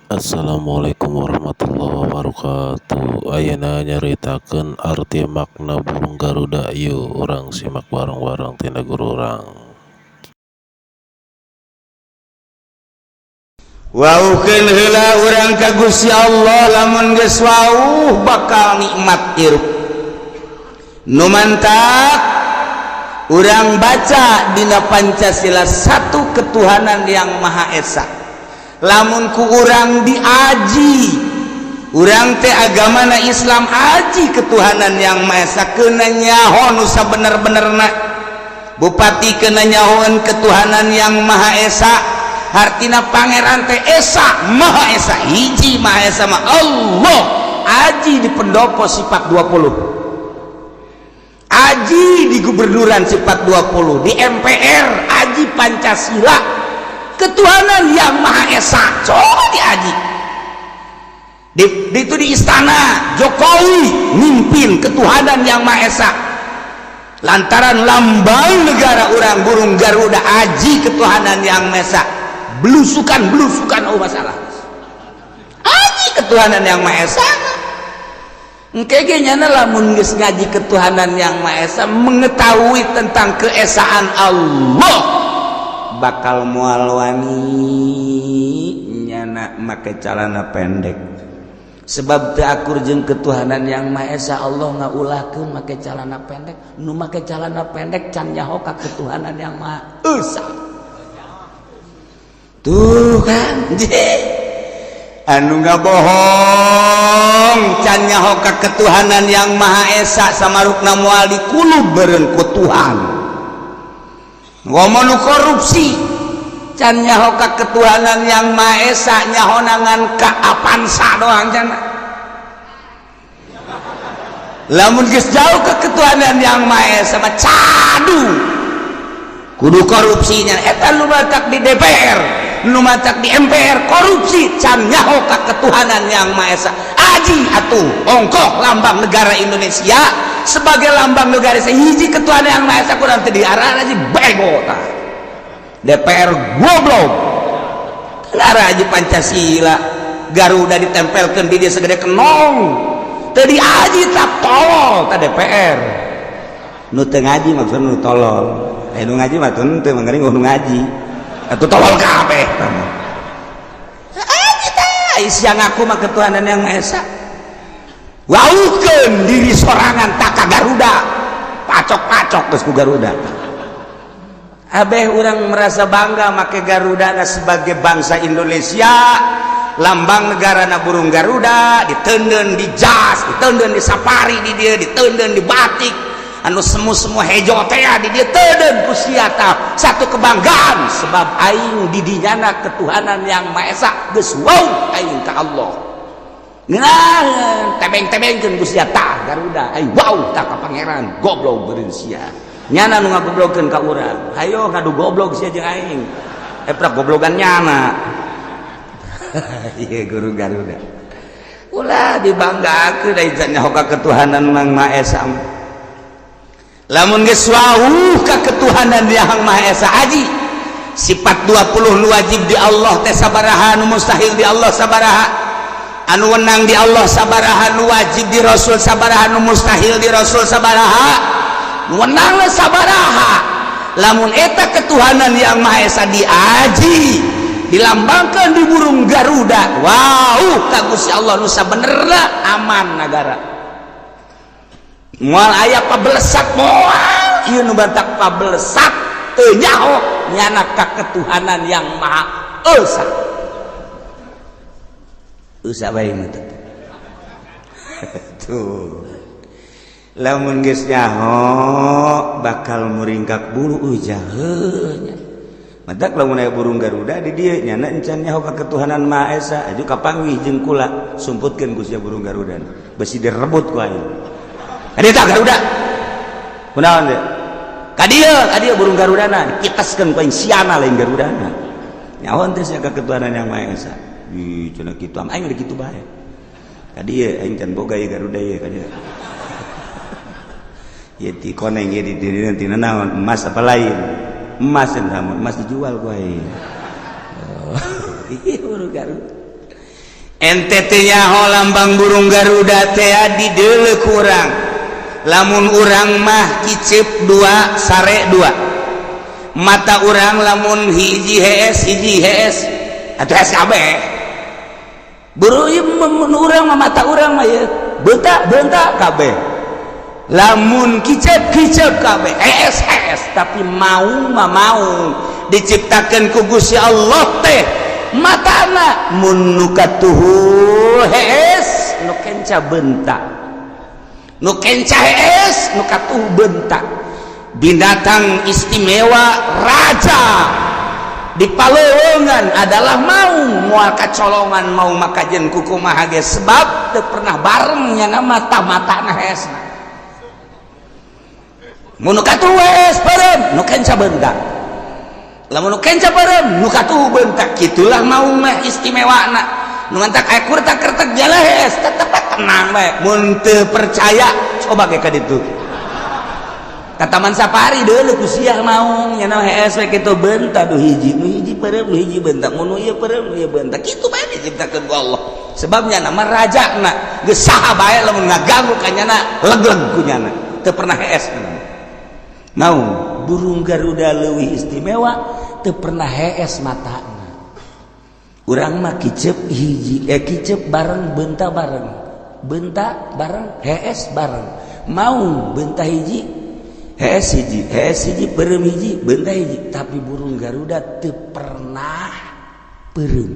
Assalamualaikum warahmatullahi wabarakatuh. Ayeuna nyaritakeun arti makna burung Garuda. Yuk urang simak bareng-bareng tina guru urang. Wauhkeun heula urang ka Gusti Allah, lamun geus wauh bakal nikmat hirup. Nu mantak urang baca dina Pancasila satu ketuhanan yang Maha Esa. Lamun ku urang diaji, urang teh agamana Islam, aji ketuhanan yang Maha Esa, kena nyaho nu sabener-benerna. Bupati kena nyahoan ketuhanan yang Maha Esa, hartina Pangeran teh Esa, Maha Esa, hiji Maha Esa mah Allah. Aji di pendopo sifat 20, aji di gubernuran sifat 20, di MPR aji Pancasila ketuhanan yang Maha Esa. Coba diaji di itu di istana Jokowi mimpin ketuhanan yang Maha Esa, lantaran lambang negara orang burung Garuda, aji ketuhanan yang Maha Esa. Belusukan belusukan, oh masalah aji ketuhanan yang Maha Esa. Engke ge nyana lamun geus ngaji ketuhanan yang Maha Esa, mengetahui tentang keesaan Allah, bakal moal wani nyana make calana pendek, sebab teu akur jeung ketuhanan yang Maha Esa. Allah ngaulahkeun make calana pendek. Nu make calana pendek can nyaho ka ketuhanan yang Maha Esa. Tuh kan, anu nggak bohong can nyaho ka ketuhanan yang Maha Esa, samarukna moal dikulub beureun ku Tuhan. Ngomong nu korupsi can nyaho ka ketuhanan yang Maha Esa, nyaho ngan ka Avanza doang. Can lamun geus jauh ke ketuhanan yang Maha Esa mah cadu kudu korupsinya. Eta nu matak di DPR, nu matak di MPR korupsi, can nyaho ka ketuhanan yang Maha Esa. Aji atuh ongkoh lambang negara Indonesia sebagai lambang negara hiji ketuhanan yang Maha Esa kurang teu diarah aja bego. Tah DPR goblok ngarah aji Pancasila, Garuda ditempelkan di dia segede kenong teu diaji. Tak tolol ta DPR nu teu ngaji, maksudna nu tolol. Eh, nu ngaji mah teu mangering, nu ngaji atuh tolol kabeh. Aji tah sia ngaku mah ketuhanan yang Maha Esa, wauhkeun diri sorangan tak ka Garuda, pacok-pacok geus ku Garuda. Abeh orang merasa bangga make Garuda sebagai bangsa Indonesia, lambang negara na burung Garuda, ditenden di jas, ditenden di safari, di dia ditenden di batik anu semu-semu hejo teh di dia tenden ku sia. Satu kebanggaan sebab aing di dinyana ketuhanan yang Maha Esa, geus wow aing ka Allah. Ngeunah tebeng-tebengkeun ku sia tah Garuda, aing wow tah ka Pangeran. Goblok beureun sia, nyana nu ngagoblokeun ka urang. Hayo ngadu goblok sia jeung aing, eh prak goblogan nyana. Ieu guru Garuda ulah dibanggakeun da can nyaho ka ketuhanan Mang Maha Esa. Lamun geus wauh ka ketuhanan Yang Maha Esa, aji sifat 20, nu wajib di Allah teh sabaraha, nu mustahil di Allah sabaraha, anu wenang di Allah sabaraha, nu wajib di Rasul sabaraha, nu mustahil di Rasul sabaraha, nu wenang sabaraha. Lamun eta ketuhanan yang Maha Esa diaji, dilambangkan di burung Garuda, wow ka Gusti Allah nu sabenerna, aman negara, moal aya pabelesak, moal. Ieu nu bantak pabelesak teu nyaho nyana ka ketuhanan yang Maha Esa. Esa bae mah tuh. Lamun geus nyaho bakal muringkak bulu ujahnya. Matak lamun aya burung Garuda di dieu, nyana encan nyaho ka ketuhanan Maha Esa, aju kapanggih jeung kula, sumputkeun ku sia burung Garuda, besi direbut ku aing. Kadieu tah Garuda kunaon teh? Ka dieu, ka dieu burung Garudana, dipitaskeun ku aing. Siana lain Garudana, nyaho teh sia ka ketuhanan yang Maha Esa. Ih, cenah kitu aing udah kitu bae. Ka dieu aing can boga ieu Garuda ieu, ka dieu. Ieu ti koneng ieu di dieu tina naon, emas apa lain? Emas cenah, emas dijual ku aing. Oh, ieu burung Garuda. Ente teu nyaho lambang burung Garuda teh dideuleu ku urang. Lamun urang mah kicep dua, sare dua. Mata urang lamun hiji hees, hiji hees atau hees kabeh. Buru ieu mun urang mah, mata urang mah ieu beunta beunta kabeh. Lamun kicep, kicep kabeh, hees hees. Tapi maung mah, maung diciptakan ku Gusti Allah teh matana mun nu katuhu hees, nu kenca bentak, nu kenca hees, nu katuhu bentak. Binatang istimewa, raja di palewongan adalah maung. Moal kacolongan maung makajen kukumaha ge, sebab teu pernah barengnya na mata matana heesna. Mun nu katuhu hees peureum, nu kenca bentak. Lamun nu kenca peureum, nu katuhu bentak. Kitulah maung mah istimewana. Nu mantak aya kurtak-kertek jala hees, tetep tenang bae. Mun teu percaya, coba ge ka ditu ka Taman Safari, deuleu ku sia maung nya hees we kitu, bentak nu hiji, nu hiji peureum, nu hiji bentak, mun nu ieu peureum, nu ieu bentak. Kitu bae diciptakeun ku Allah, sebabnya nama rajana geus saha bae lamun ngaganggu ka nyana, leg-leg ku nyana, teu pernah hees. Mau burung Garuda leuwih istimewa, teu pernah hees matana. Urang mah kicep hiji, eh, kicep bareng, bentak bareng, bentak bareng, hees bareng. Mau bentak hiji, hees hiji, hees hiji, peureum hiji, bentak hiji. Tapi burung Garuda teu pernah peureum.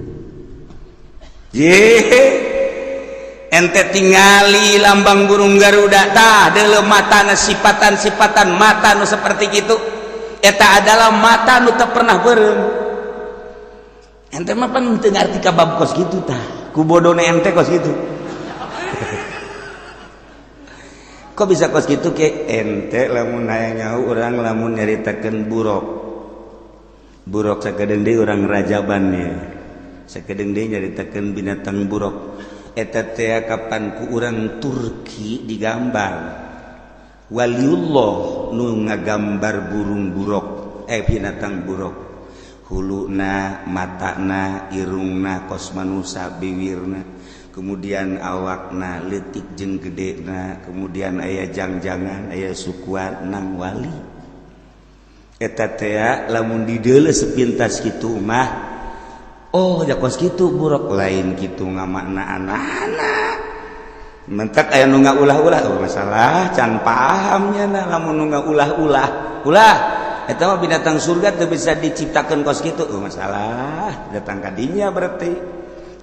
Ye, ente tingali lambang burung Garuda tah, deuleu matana, sipatan-sipatan mata nu seperti gitu, eta adalah mata nu teu pernah peureum. Ente mah pan teu ngarti ka bab kos kitu tah, ku bodone ente kos kitu. Kok bisa kos kitu ke ente? Lamun hayang nyaho, urang lamun nyaritakeun buruk, buruk sakedeung deui urang rajaban ya, sakedeung deui nyaritakeun binatang buruk. Eta teh kapan ku urang Turki digambar, waliullah nu ngagambar burung buruk, eh, binatang buruk, huluna, matana, irungna kos manusa, biwirna, kemudian awakna leutik jeung gedena, kemudian aya jang-jangan, aya sukuan nang wali. Eta teh lamun dideuleu sepintas kitu mah, oh ya kos kitu buruk. Lain kitu ngamakna anak-anak mentak aya nu ngaulah-ulah. Oh, masalah can pahamnya. Nah, lamun nu ngaulah-ulah, ulah eta mah binatang surga teu bisa diciptakeun kos kitu. Oh, masalah datang kadinya berarti.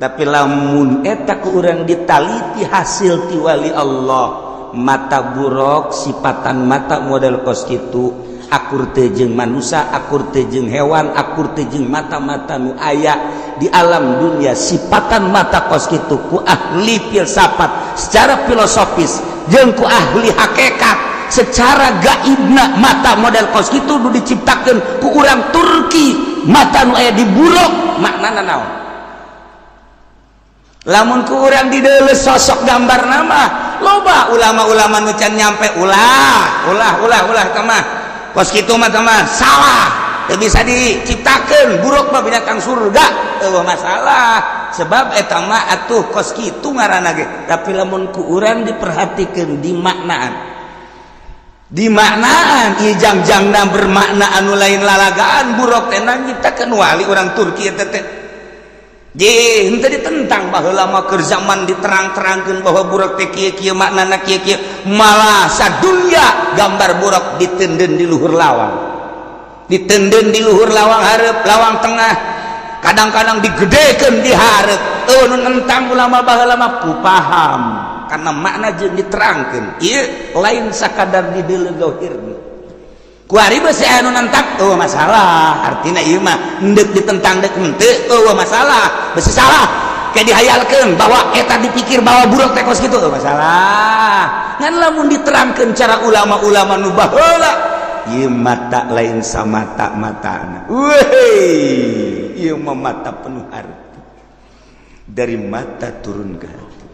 Tapi lamun eta ku urang ditaliti hasil ti wali Allah, mata buruk sipatan mata model kos kitu, akur teu jeung manusia, akur teu jeung hewan, akur teu jeung mata-mata nu aya di alam dunia, sipatan mata kos kitu ku ahli filsafat secara filosofis jeung ku ahli hakikat secara gaibna, mata model kos kitu nu diciptakeun ku urang Turki, mata nu aya di buruk, maknana naon? Lamun ku urang dideuleu sosok gambar nama, loba ulama-ulama nu can nyampe, ulah ulah ulah ulah, mah kos kitu mah mah salah, teu bisa diciptakeun, buruk mah binatang surga. Euweuh masalah, sebab eta mah atuh kos kitu ngaranna ge. Tapi lamun ku urang diperhatikeun, dimaknaan, dimaknaan, ieu jang-jangna bermakna anu lain lalagaan. Buruk teh nyiptakeun wali urang Turki eta teh. Ye, henteu ditentang baheula mah, keur zaman diterang-terangkeun bahwa buruk teh kieu-kieu, maknana kieu-kieu. Malah sadunya gambar buruk diteundeun di luhur lawang, diteundeun di luhur lawang hareup, lawang tengah, kadang-kadang digedekeun di hareup. Euweuh nu nentang ulama baheula mah, ku paham karena makna jeung diterangkeun. Ieu lain sakadar dideuleu zahirna. Kuari beusi aya nu nentang, euweuh masalah. Artina ieu mah endek ditentang dek henteu, euweuh masalah. Beusi salah kayak dihayalkeun bahwa eta dipikir bahwa buruk teh kos kitu, euweuh masalah. Ngan lamun diterangkeun cara ulama-ulama nu baheula, ieu mata lain samata matana. Weh, ieu mah mata penuh arti, dari mata turun ke hati.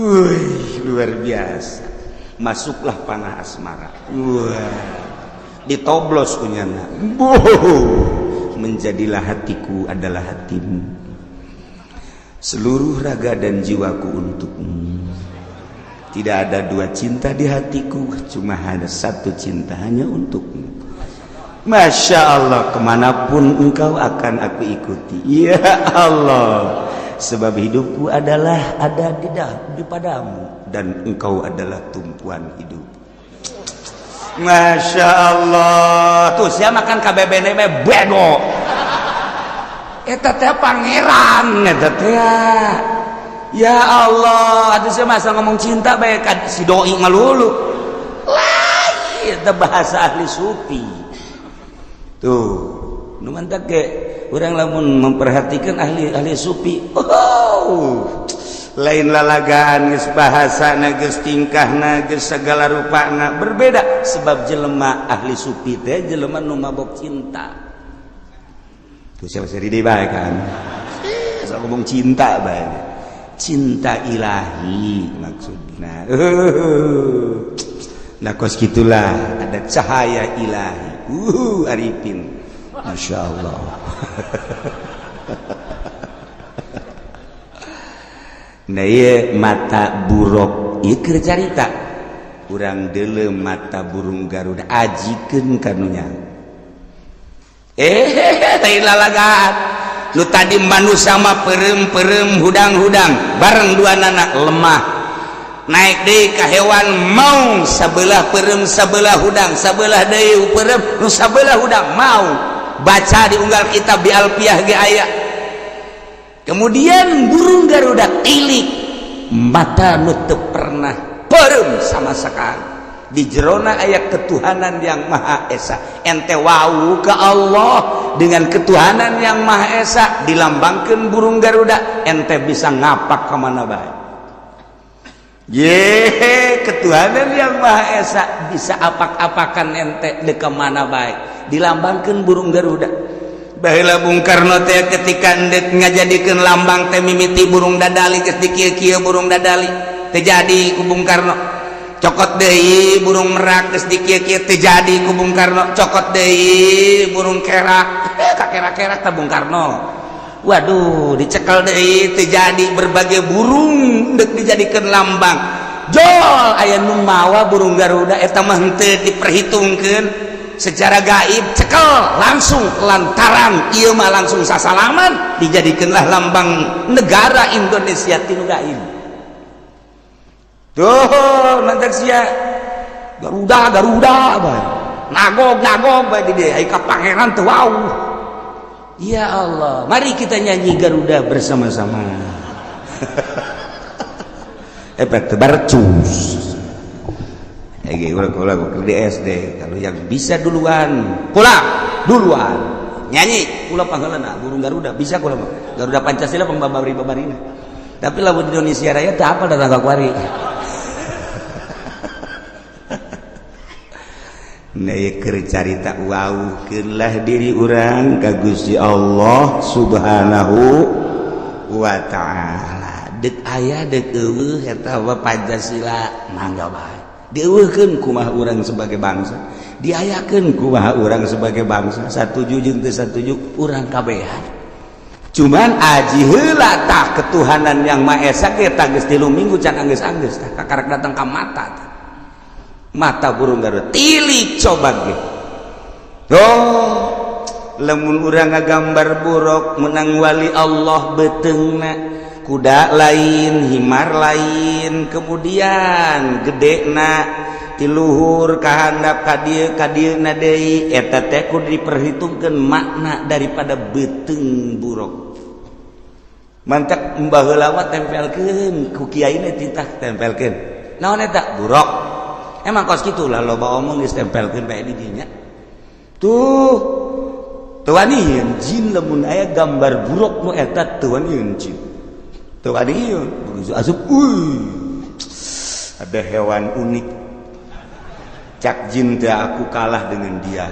Wih, luar biasa. Masuklah panah asmara. Wah, ditoblos punyana. Menjadilah hatiku adalah hatimu. Seluruh raga dan jiwaku untukmu. Tidak ada dua cinta di hatiku, cuma ada satu cinta hanya untukmu. Masya Allah, kemanapun engkau akan aku ikuti. Ya Allah, sebab hidupku adalah ada di padamu dan engkau adalah tumpuan hidup. Masya Allah, tuh siapa makan KBB bego. Eta teh pangeran eta teh. Ya Allah, atuh sia masa ngomong cinta bae ka si doi ngalulu. Lain eta bahasa ahli sufi. Tuh, nu mantak ge urang lamun memperhatikan ahli-ahli sufi. Oh, lain lalagaan geus bahasana, geus tingkahna, geus segala rupana berbeda sebab jelema ahli sufi teh jelema nu mabok cinta. Tuh siapa sih di bae kan? Asal ngomong cinta bae. Cinta ilahi maksudna. Nah kos gitulah ada cahaya ilahi. Arifin. Masya Allah. Nah ieu mata buruk ieu keur carita. Urang deuleu mata burung Garuda ajikeun kanunya. Lain lalagaan. Nu tadi manusia mah perem-perem hudang-hudang bareng dua nana lemah. Naik deui ka hewan mau sabelah perem sabelah hudang, sabelah deui perem nu sabelah hudang mau. Baca di unggal kitab di Alfiah ge aya. Kemudian burung Garuda tilik mata nu teu pernah perem sama sekali. Di jerona ayat ketuhanan yang Maha Esa. Ente wau ke Allah dengan ketuhanan yang Maha Esa dilambangkan burung Garuda, ente bisa ngapak ke mana bae. Ye, ketuhanan yang Maha Esa bisa apak-apakan ente de ke mana bae. Dilambangkan burung Garuda. Baheula Bung Karno teh ketika endek ngajadikeun lambang teh mimiti burung dadali geus dikieu-kieu burung dadali teu jadi ku Bung Karno. Cokot deui burung merak geus dikieu-kieu teu jadi ku Bung Karno. Cokot deui burung kerak, ka kerak-kerak tah Bung Karno. Waduh, dicekel deui teu jadi, berbagai burung deuk dijadikeun lambang. Jol aya nu mawa burung Garuda eta mah henteu diperhitungkeun secara gaib, cekel langsung lantaran ieu mah langsung sasalaman dijadikeunlah lambang negara Indonesia tinu gaib. Tuh nanti sia Garuda Garuda bae nagog nagog bae di dieu ai ka pangeran teu wau. Ya Allah, mari kita nyanyi Garuda bersama-sama. Efek barcus. Ulah di SD kalau yang bisa duluan pulang duluan nyanyi kula pangheulana burung Garuda bisa kula mah. Garuda Pancasila pang babari-babarina. Tapi lamun di Indonesia Raya teu apal datang ka kuari. Nah ieu keur carita waukeunlah diri urang ka Gusti Allah Subhanahu wa taala. Deuk aya deuk eueuh eta mah Pancasila mangga bae. Dieuweuhkeun kumaha urang sebagai bangsa, diayakeun kumaha urang sebagai bangsa, satuju jeung teu satuju urang kabehan. Cuman aji heula tah ketuhanan yang Maha Esa ge tah geus 3 minggu can anggeus-anggeus tah kakarak datang ka mata tah. Mata burung Garuda tilik coba ge. Oh, lamun urang ngagambar buruk menang wali Allah beuteungna kuda lain, himar lain, kemudian gedena ti luhur ka handap ka dieu ka dieuna deui eta teh kudu diperhitungkeun makna daripada beuteung buruk. Mantak baheula mah tempelkeun ku kiaina titah tempelkeun. Naon eta? Buruk. Emang kos kitu lah loba omong geus tempelkeun bae di dinya. Tuh teu waniheun jin lamun aya gambar buruk nu eta teu waniheun jin. Teu waniheun begitu asup euy. Ada hewan unik. Cak jin teh aku kalah dengan dia.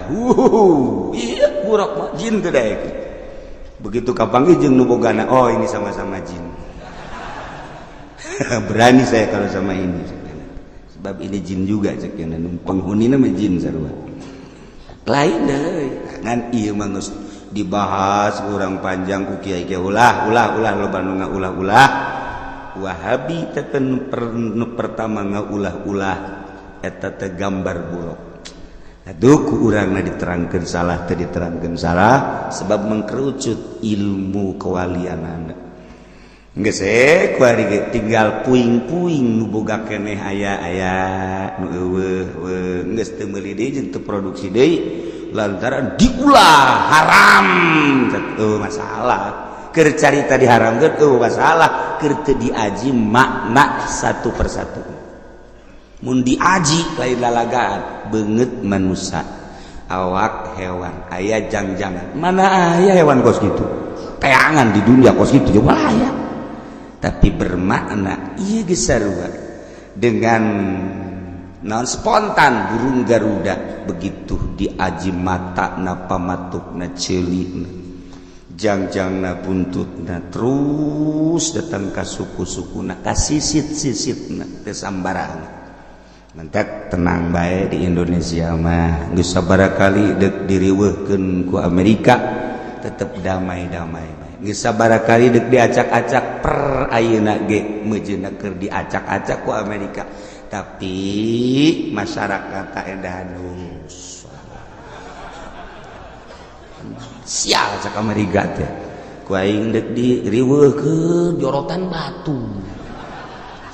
Iya buruk mah jin teh daek. Begitu kapanggih jeung nu bogana, oh ini sama-sama jin. Berani saya kalau sama ini. Sebab ini jin juga cek penghuni nama jin sarua. Lain deui ngan ieu mah geus Dibahas kurang panjang ku kiai kiai, ulah ulah ulah, loba nu ulah-ulah. Wahabi teh nu pertama ngaulah-ulah eta teh gambar buruk. Aduh, ku urangna diterangkeun salah teh, diterangkeun salah sebab mengkerucut ilmu kewalianana. Geus kuari ge tinggal puing-puing nu boga keneh, aya aya nu euweuh euweuh, geus teu meuli deui jeung teu produksi deui lantaran diulah haram. Teu masalah keur carita diharamkeun, euweuh masalah keur teu diaji makna satu persatu. Mun diaji lain lalagaan, beungeut manusia, awak hewan aya jang-jangan. Mana aya hewan kos gitu teangan di dunia kos gitu coba aya, tapi bermakna iya geus sarua dengan non spontan burung Garuda. Begitu diaji, mata na, pamatukna, ceulina, jangjangna, buntutna, terus datang ka suku-sukuna, ka sisit-sisitna, teu sambarangan. Mentek tenang bae di Indonesia mah, geus sabaraha kali deuk diriweuhkeun ku Amerika tetep damai-damai bae. Geus sabaraha kali deuk diacak-acak, per ayeuna ge meujeuhna keur diacak-acak ku Amerika, tapi masyarakat tak endahan. Sial, cak Amerika teh, ku aing deuk diriweuhkeun jorotan batu.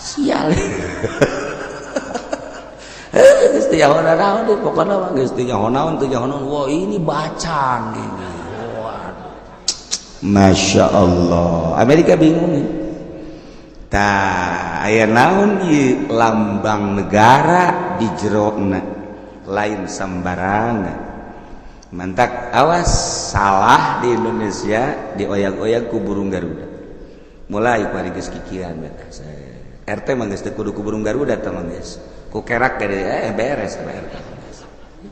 Sial. Geus teu nyaho naon deh, pokona mah geus teu nyaho naon, teu nyaho naon. Wah, ini bacan ini. Waduh. Masya Allah, Amerika bingung. Tah, aya naon ieu lambang negara di jerona, lain sembarangan. Mantak awas salah di Indonesia dioyak-oyak ku burung Garuda. Mulai ku geus kikiran eta. RT mah geus teu kudu ku burung Garuda teh mah, geus ku kerak gede, beres RT.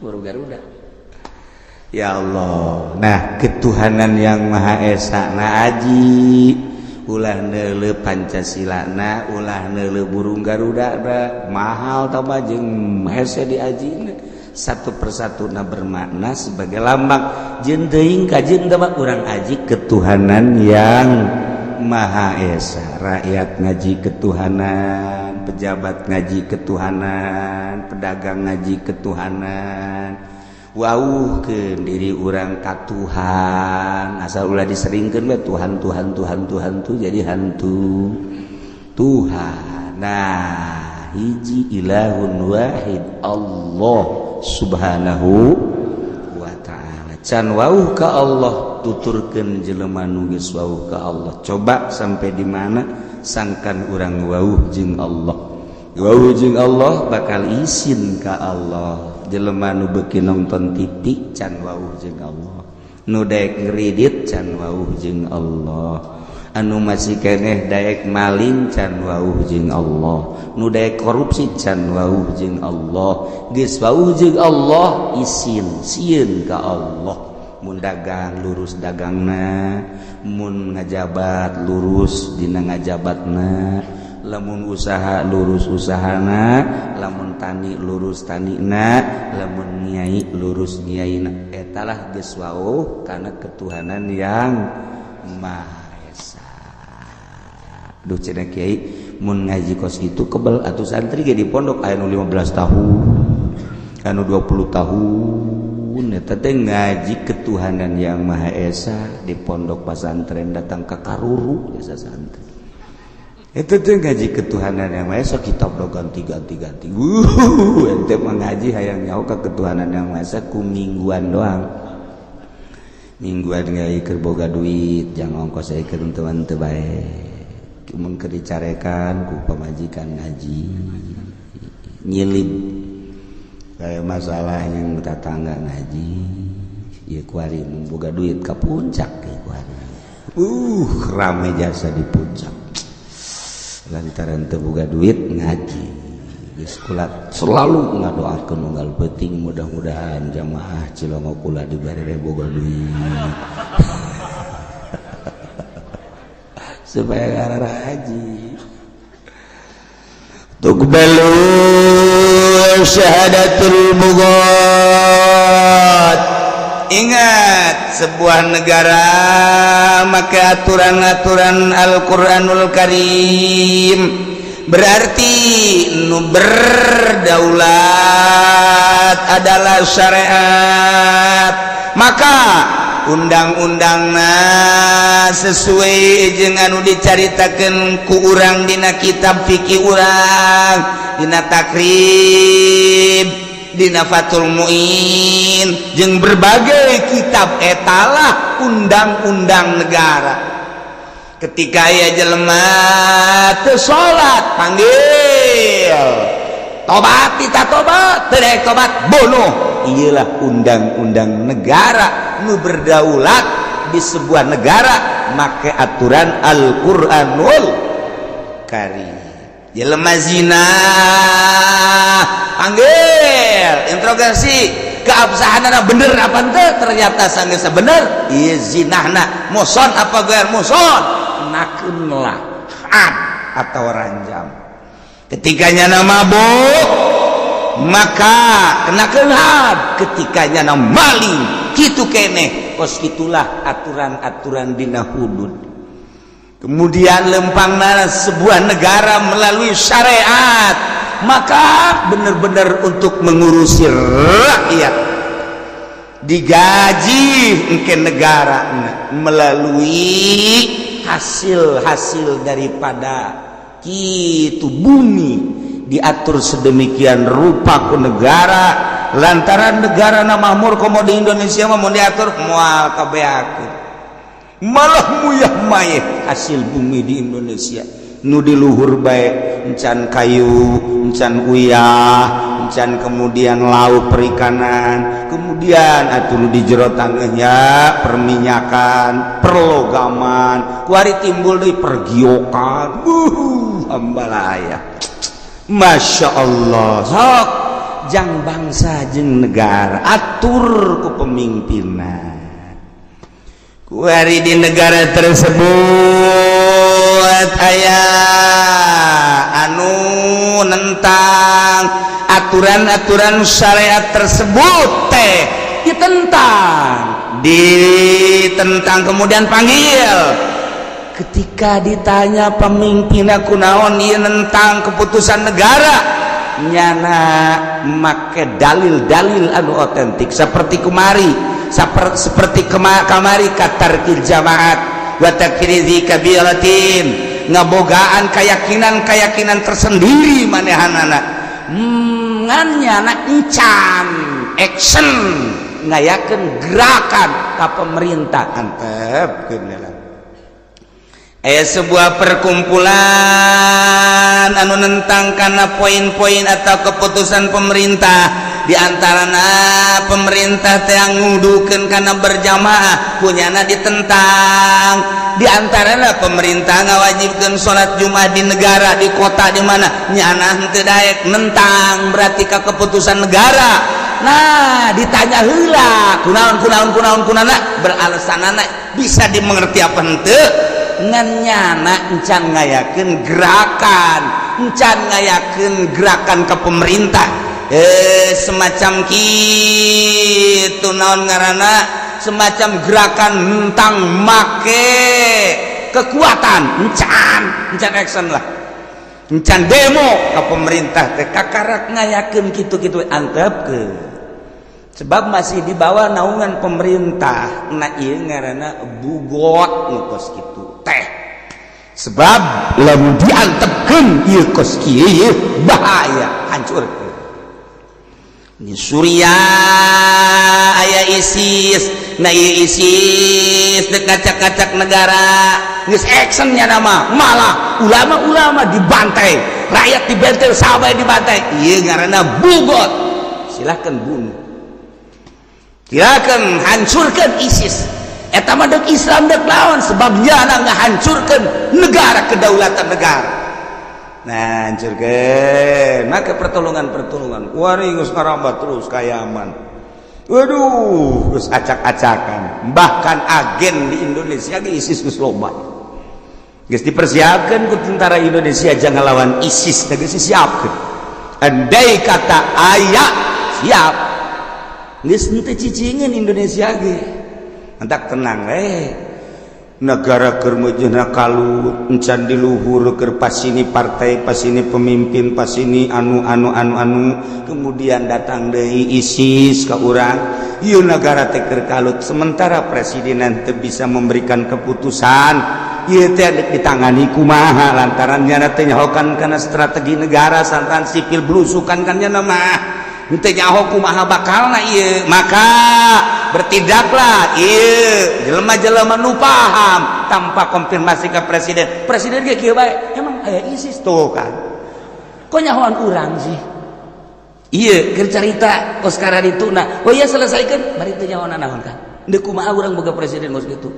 Burung Garuda. Ya Allah. Nah, ketuhanan yang Maha Esa na aji, ulah neuleu Pancasila na, ulah neuleu burung Garuda da mahal tambah jeung hese diaji satu persatu na bermakna sebagai lambang jeung teuing kajeun mah urang aji ketuhanan yang Maha Esa. Rakyat ngaji ketuhanan, pejabat ngaji ketuhanan, pedagang ngaji ketuhanan. Wauhkeun diri urang ka Tuhan, asal ulah diseringkeun we Tuhan Tuhan Tuhan Tuhan tuh jadi hantu Tuhan. Nah, hiji ilahun wahid, Allah Subhanahu wa ta'ala. Can wauh ka Allah, tuturkeun jelema nu geus wauh ka Allah. Coba sampai di mana sangkan urang wauh jeung Allah. Wauh jeung Allah bakal isin ka Allah. Jelema nu beuki nonton TV can wauh jeung Allah, nu daek ngredit can wauh jeung Allah, anu masih keneh daek maling can wauh jeung Allah, nu daek korupsi can wauh jeung Allah. Geus wauh jeung Allah, isin sieun ka Allah. Mun dagang lurus dagangna, mun ngajabat lurus dina ngajabatna, lamun usaha lurus usahana, lamun tani lurus tanina, lamun nyai lurus nyaina. Etalah geus wauh kana ketuhanan yang Maha Esa. Duh, cenah kiai, mun ngaji kos itu kebel atuh santri ge di pondok aya nu 15 tahun, anu 20 tahun. Eta teh ngaji ketuhanan yang Maha Esa di pondok pesantren, datang ke karuru biasa santri itu tuh ngaji ketuhanan yang Maha Esa. Kitab do ganti ganti ganti. Ente mah ngaji hayang nyaho ka ketuhanan yang Maha Esa ku mingguan doang, mingguan ngai keur boga duit jangan ongkos saya keur teman teu bae, mun keur dicarekan ku pamajikan ngaji, nyilib kayak masalah yang tetangga ngaji. Ya, kuari mun boga duit ka puncak ya kuari, rame jasa di puncak lantaran teu boga duit ngaji. Geus kula selalu ngadoakeun unggal peuting, mudah-mudahan jamaah Cilongok kula dibere boga duit supaya ngarara haji. Tuqbalu syahadatul bughat. Ingat, Sebuah negara make aturan-aturan Al-Qur'anul Karim, berarti nu berdaulat adalah syariat, maka undang-undang sesuai jeung anu dicaritakeun ku urang dina kitab fikih urang, dina Taqrib, dina Fathul Muin jeung berbagai kitab. Etalah undang-undang negara. Ketika aya jelema teu salat, panggil, tobat, kita tobat, teu tobat, bunuh. Iyalah undang-undang negara nu berdaulat di sebuah negara make aturan Al-Qur'anul Karim. Jelema zina, panggil, interogasi keabsahanana, bener apa ente. Ternyata sanggeus bener ieu zinahna, muhson apa ghair muhson, kenakeunlah had atau ranjam. Ketika nyana mabuk, maka kenakeun had. Ketika nyana maling, kitu keneh. Kos gitulah aturan-aturan dina hudud. Kemudian lempang sebuah negara melalui syariat, maka benar-benar untuk mengurusi rakyat, digaji ke negara melalui hasil-hasil daripada kitu bumi, diatur sedemikian rupa ku negara, lantaran negara makmur. Komo di Indonesia mah, mau diatur moal kabeakeun, malah muyah mayeh hasil bumi di Indonesia. Nu di luhur bae, encan kayu, encan uyah, encan kemudian laut, perikanan, kemudian atuh di jero taneuhnya perminyakan, perlogaman, kuari timbul deui pergiokan, ambalaya. Masya Allah. Sok jang bangsa jeung negara, atur ku pemimpinan. Kuari di negara tersebut aya anu nentang aturan-aturan syariat tersebut teh, ditentang, ditentang, kemudian panggil. Ketika ditanya pemimpin, aku naon ia nentang keputusan negara, nyana make dalil-dalil anu otentik seperti kemari, seperti kamari, katarkil jamaat wa takfiri kabiratin, ngabogaan keyakinan-keyakinan tersendiri manehanana, ngan nyana encan action ngayakeun gerakan ka pemerintah. Antep aya sebuah perkumpulan anu nentang karena poin-poin atau keputusan pemerintah, diantarana pemerintah yang ngudukeun karena berjamaah, punyana ditentang. Diantarana pemerintah ngawajibkan sholat Jumat di negara, di kota di mana, nyana henteu daek, nentang berarti ke keputusan negara. Nah, ditanya heula, kunaon, kunaon, kunaon, kunaon, beralasan bisa dimengerti apa henteu, ngan nyana encan ngayakeun gerakan, encan ngayakeun gerakan ke pemerintah, semacam kitu, naon ngaranna, semacam gerakan tentang make kekuatan, encan, encan action lah, encan demo ke pemerintah teh, kakarak ngayakeun kitu-kitu, antepkeun sebab masih di bawah naungan pemerintah. Nah, ieu ngaranna bughot nu kos kitu teh, sebab lamun diantepkeun ieu kos kieu, ieu bahaya, hancur. Di Suriah aya ISIS. Nah, ieu ISIS dek ngacak-ngacak negara, geus actionnya nama, malah ulama-ulama dibantai, rakyat dibantai, sahabat dibantai. Ieu ngaranna bughot. Silahkan bunuh, silakan hancurkan ISIS. Eta mah dek Islam dek lawan, sebab nyana ngahancurkan negara, kedaulatan negara. Nah, hancurkan, maka pertolongan-pertolongan kuari geus ngarambat terus ka Yaman. Waduh, geus acak-acakan. Bahkan agen di Indonesia ge ISIS geus loba, geus dipersiapkan ku tentara Indonesia jangan lawan ISIS teh, geus disiapkeun. Andai kata aya, siap. Geus henteu cicingeun Indonesia ge. Entak tenang negara keur meujeuhna kalut encan di luhur keur pasini partai pasini pemimpin pasini anu anu anu anu kemudian datang deui ISIS ka urang ieu negara teh keur kalut sementara presiden teu bisa memberikan keputusan ieu teh ditangani kumaha lantaran nyana teh nyahokan kana strategi negara santan sipil blusukan kan nyana mah teu nyaho kumaha bakalna ieu maka bertindaklah ieu jelema-jelema nu paham tanpa konfirmasi ke presiden. Presiden ge kieu bae emang aya ISIS tuh kan kok nyahoan urang sih ieu keur carita kos kararitu nah oh iya selesaikan bari teu nyahoan naon kan deuk kumaha urang boga presiden kos kitu.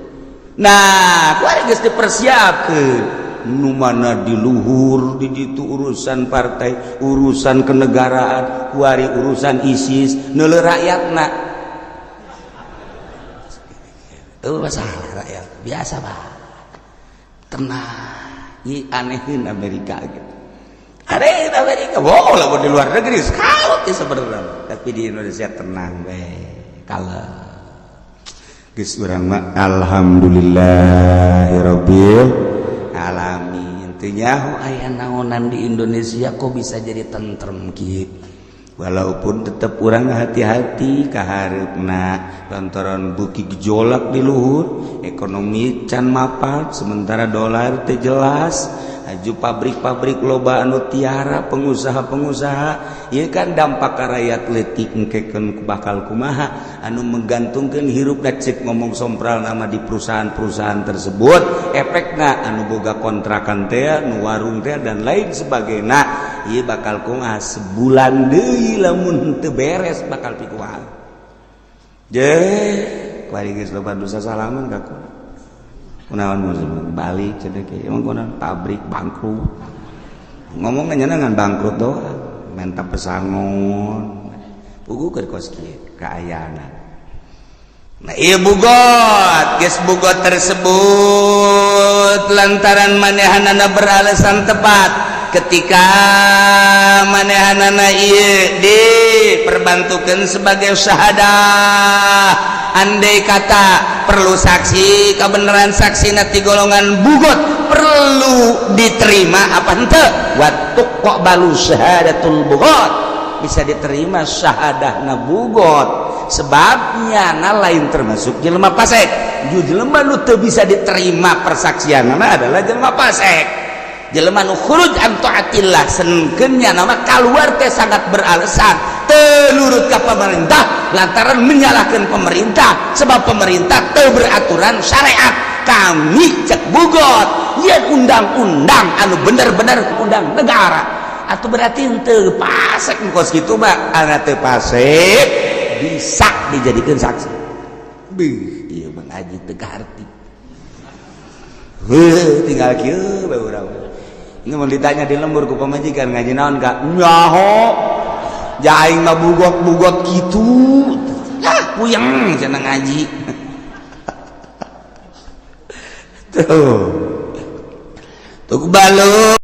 Nah kuari geus dipersiapkeun nu mana di luhur di ditu urusan partai urusan kenegaraan kuari urusan ISIS neuleuh rakyatna masalah rakyat biasa pak tenang i anehin Amerika gitu aneh Amerika wow lah di luar negeri sekalut ya sebenarnya tapi di Indonesia tenang we kalau geus urang mah alhamdulillahirabbil alamin teu nyaho aya naonan di Indonesia kok bisa jadi tentrem kieu walaupun tetap urang hati-hati kahareupna lantaran beuki gejolak di luhur ekonomi can mapan sementara dolar teu jelas aju pabrik-pabrik loba anu tiara pengusaha-pengusaha ieu kan dampak ka rakyat leutik engkekeun bakal kumaha anu menggantungkeun hirupna cek ngomong sompral nama di perusahaan-perusahaan tersebut efekna anu boga kontrakan teh nu warung teh dan lain sebagainya ieu bakal kumaha sebulan deui lamun teu beres bakal pikumaha je kuari geus loba dosa salaman ka kunaon balik cenah ke emang kunaon pabrik bangkrut ngomongna nya ngan bangkrut doang menta pesangon pugu keur kos kieu kaayana. Nah ieu bugot geus bugot tersebut lantaran manehanana beralasan tepat ketika manehanana ieu diperbantukeun sebagai syahadah andai kata perlu saksi kebenaran saksi nanti golongan bugot perlu diterima apa henteu wa tuqbalu syahadatul bugot bisa diterima syahadahna bugot sebabnya na lain termasuk jelema fasik. Jelema nu teu bisa diterima persaksianana adalah jelema fasik jelema nu khuruj an taatillah senkeunnya nama kaluar teh sangat beralasan teu nurut ka pemerintah lantaran menyalahkan pemerintah sebab pemerintah teu beraturan syariat kami cek bugot yen undang-undang anu bener-bener undang negara atau berarti teu fasik kos kitu mah ana teu fasik bisa dijadikan saksi. Beuh ieu mah ngaji teu kaharti heuh tinggal kieu bae urang. Ini mau ditanya di lembur ku pamajikan ngaji naon ka nyaho jaing mah bugot-bugot gitu ah puyeng cenah ngaji tuh tuh balu.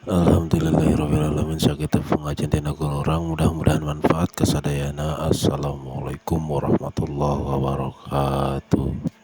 Alhamdulillahirabbil alamin, sakitu pengajian tina guru urang, mudah-mudahan manfaat kasadayana. Assalamualaikum warahmatullahi wabarakatuh.